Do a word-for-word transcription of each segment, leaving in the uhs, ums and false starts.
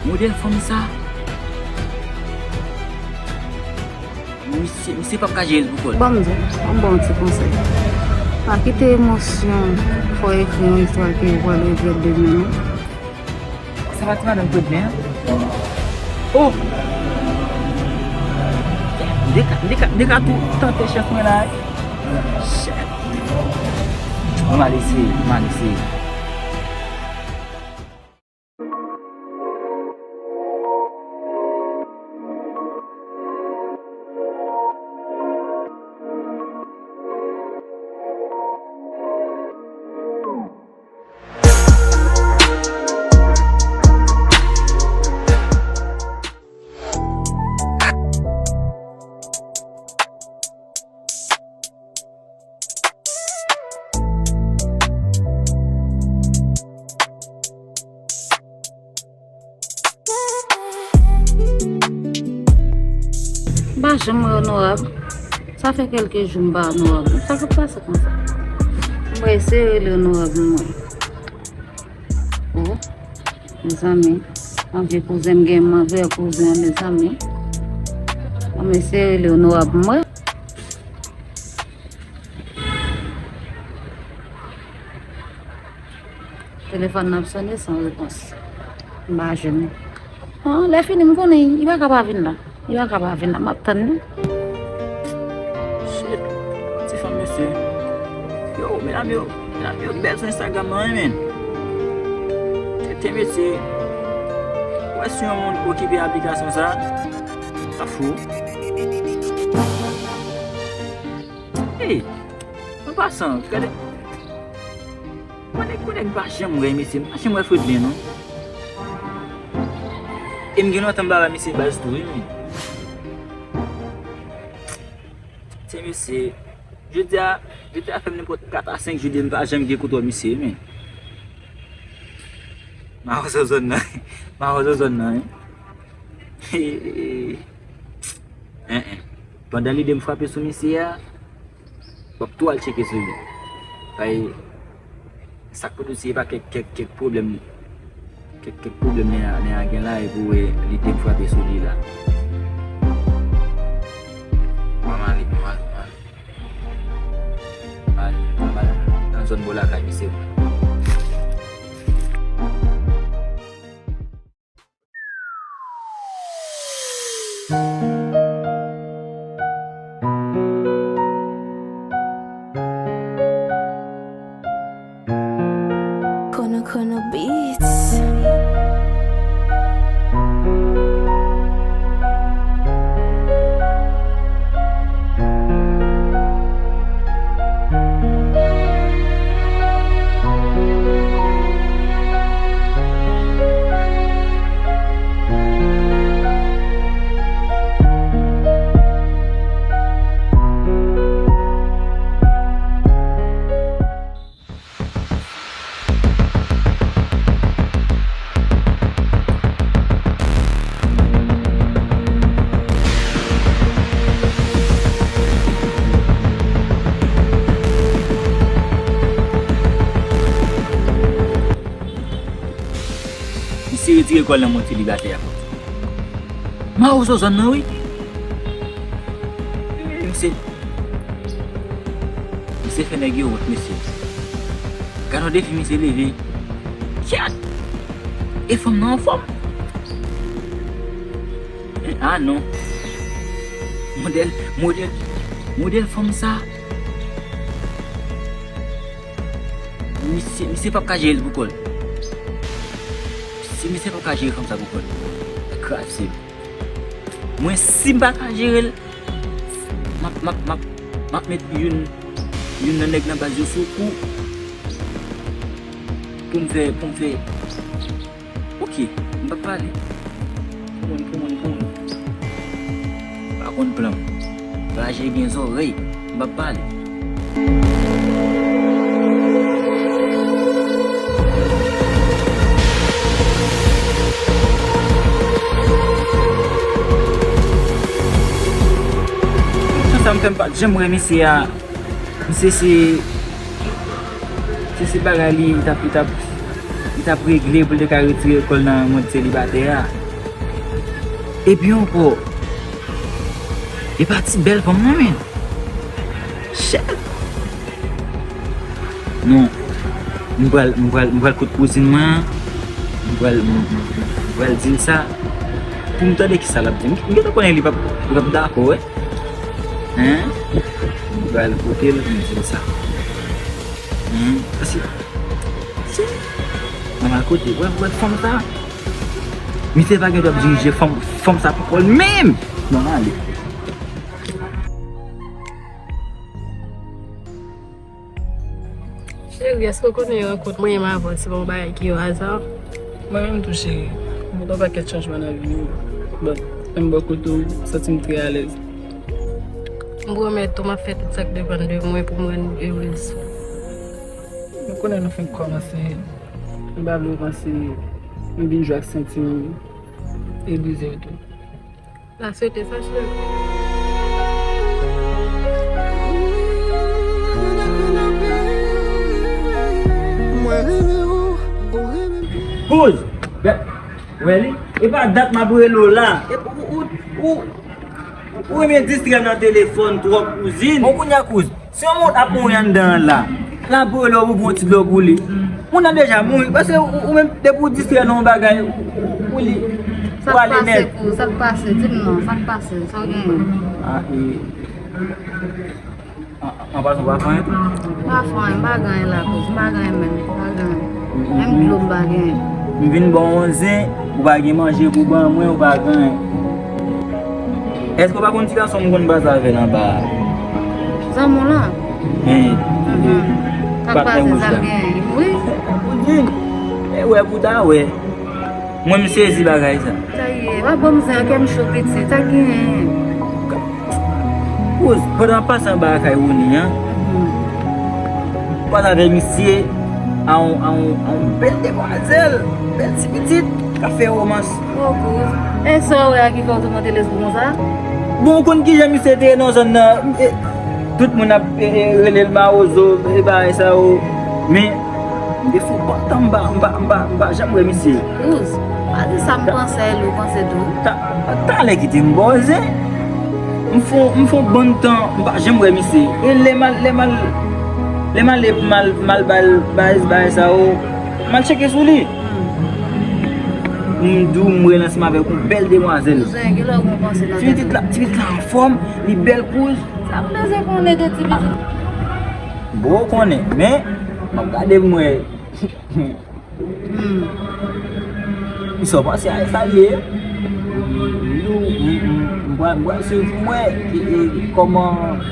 Modèl fanm sa. Misye, misye p ap ka jere l pou kò l. Ban m di w, ban m ba w yon ti konsèy. Pa kite emosyon fè w ekri yon istwa ke ou pral regrèt demen, non. Sa pa ti madanm Claude, men. Oh! M te ka, m te ka, m te ka tou tante chans mwen la. Shit. Mwen m al eseye, mwen m al eseye. M pa janm wè onorab. Sa fè kèlke jou m pa onorab. Sa k ap pase konsa? M eseye rele onorab mwen. Oh, mezanmi. An vye kouzen m gen, m an vye kouzen an, mezanmi. An m eseye rele onorab mwen. Telefòn nan ap sonnen san repons. M pa jwenn li. Ah, lè fini, m konnen li pa ka pa vin la. Li pa ka pa vin la, m ap tann li. Shit, ti fanm mesye. Yo, medam yo, medam yo bèl sou Instagram nan, wi, men. Tete mesye. Wè si yon moun okipe aplikasyon sa, sa fou. Hey, an pasan, gade. Konnen, konnen m pa janm wè mesye, m pa janm wè Fredlin non. E m gen lontan m pa wè mesye baz tou, wi, men. Se mesye, jodi a, jodi a fè m nenpòt kat a senk jou de m pa janm gen kontwòl misye, wi, men. Mawozo zòn nan, mawozo zòn nan, wi. Hein, hein. Pandan lide m frape sou misye a, w ap tou al tcheke sou li. Bay, sa k pou di se pa kèk, kèk, kèk pwoblèm, kèk, kèk pwoblèm nèg a, nèg a gen la, epi w wè lide m frape sou li la. Mwen m ale, mwen m ale, mwen m ale. Mwen m ale, mwen m ale nan zòn bò lakay misye. Kono Kono Beats. Misye retire kò l nan mond selibatè a. Mawozo zòn nan, wi. Misye, misye fè nèg yo wont, mesye. Gad yon defi misye leve. Kyat! E fanm nan anfòm? Ah non. Modèl, modèl, modèl fanm sa. Misye, misye p ap ka jere l pou kò l. Si misye p ap ka jere fanm sa pou kò l, kraze l. Mwen, si m pa ka jere l, m ap, m ap, m ap, m ap met youn, youn nan nèg nan baz yo sou kou pou m fè, pou m fè. Ok, m p ap pale. Pou moun, pou moun, pou moun. Pa konn plan m. Raje gen zòrèy. M p ap pale. Sa m fè m pa t janm wè misye a. Misye se, se, se bagay li, li t ap, li t ap, T ap regle pou l te ka retire kò l nan mond selibatè a. Epi ankò, e pa ti bèl fanm nan, men. Chèf! Non. M pral, m pral, m pral kot kouzin mwen an. M pral, m, m, m pral di l sa. Pou m tande kisa l ap di. M, m gentan konnen li p ap, li p ap dakò, wi. Hein? M pral kote l, m di l sa. Hein? Paske, si, m al kote, wè, wè fanm sa. Misye pa gen dwa ap dirije fanm, fanm sa pou kò l menm. Non, ale. Cheri, èske w konnen rankont mwen menm avè w se pa yon bagay ki o aza? Mwen menm tou, cheri. M gen yon pakèt chanjman nan vi m. But, menm bò kote w, m santi m trè alèz. M pwomèt ou, m ap fè tout sa k depann de mwen pou m rann ou erez. Mwen konnen nou fenk kòmanse. M pa vle w panse m vin jwe ak santiman m e brize yo tou. N a swete sa, cheri. Kouz, wè li? E pa dat m ap rele w la. E ou, ou, ou, ou renmen distrè nan telefòn twòp, kouzin. Bon, kounye a, kouz, si yon moun ap mouri anndan an la, l ap rele w pou pran yon ti dlo pou li. Moun nan deja mouri, paske ou, ou menm, depi w distrè nan yon bagay, ou, ou, ou li, ou ale nèt. Sa k pase, kouz? Sa k pase? Di m non, sa k pase? Sa w genyen? Ah, e, an, an pasan, w pa fè anyen tou? M pa fè anyen, m pa gen anyen la, kouz, m pa gen anyen menm, m pa gen anyen. Menm dlo m pa genyen. M vin ba w yon zen, ou pa gen manje pou ban mwen, ou pa gen anyen. Èske w pa konn ti gason m konn pase avè l anba a? Zanmi w lan? Hen. Mhm. Sa k pase, sa l genyen? Li mouri? Ou di, e wè pou ta wè. Mwen, m sezi bagay sa. Sa ye, pa ban m zen, kè m cho pitit, sa genyen? Kouz, pandan m pase anba kay Rony an, mhm, m pase avè misye, a yon, a yon, a yon bèl demwazèl, bèl ti pitit, k ap fè womans. Oh, kouz. E sa w wè a ki fè w toumante lespri konsa? Bon, ou konn kijan misye te ye nan zòn nan, e, tout moun ap, e, e, rele l mawozo, e, bagay sa yo. Men, m te sou pantan, m pa, m pa, m pa, m pa janm wè misye. Kouz, pa di sa m panse, e li w panse tou. Ta, talè kite m ba w zen. M fon, m fon bann tan, m pa janm wè misye. E lè m al, lè m al, lè m ale pou m al, m al ba l bagay, bagay sa yo, m al tcheke sou li. Hmm. M di w, m rele ansanm avèk yon bèl demwazèl. Kouzen, gen lè w gon panse nan tèt ou. Ti pitit la, ti pitit la anfòm, li bèl kouz. Sa m bezwen konnen de ti pitit? Bon, ou konnen, men, m ap gade m wè. Hmm. Sa w panse a sa l ye? M, m, m, m pral, m pral swiv pou m wè, e, e, kòman,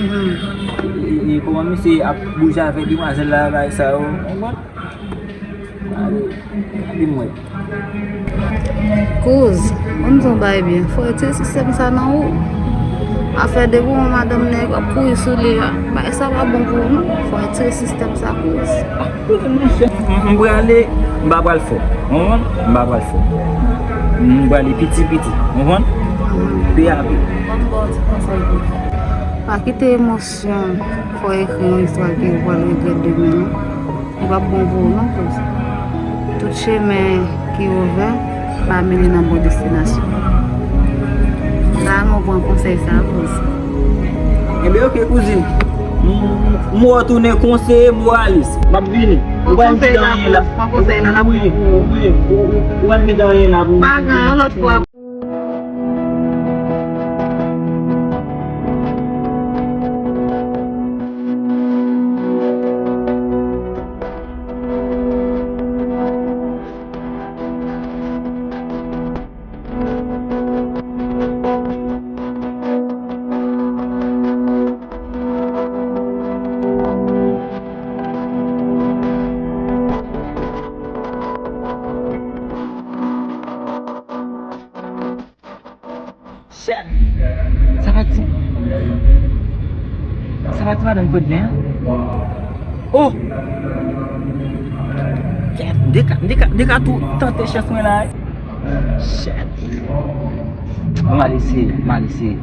mhm, e, e, kòman misye ap bouje avèk demwazèl la, bagay sa yo. Konprann? Gade, gade m wè. Kouz, ban m di w yon bagay byen. Fò w retire sistèm sa nan ou. Afè depi w wè madanm nèg ap kouri sou li a, bagay sa pa bon pou ou non. Fò w retire sistèm sa, kouz. M, m prale, m pa pral fò. Ou konprann? M pa pral fò. M prale piti piti. Ou konprann? Pe a pe. Ban m ba w ti konsèy, kouz. Pa kite emosyon fè w ekri yon istwa ke ou pral regrèt demen, non. Li p ap bon pou ou non, kouz. Tout chemen ki ouvè pa mennen nan bon destinasyon. Sa a, mwen pran konsèy sa a, kouz. Enben, oke, kouzin. M, m, m wè w tounen konseye moralis. M ap vini. Ou pa vin di anyen la. Pran konsèy la, n ap vini. Ou, ou, ou, ou pa vin di anyen la pou. Pa gen yon lòt fwa. Shit! Sa pa ti, sa pa ti madanm Godley an? Oh! Shit! M te ka, m te ka, m te ka tou tante chans mwen la. Shit! M al eseye, m al eseye.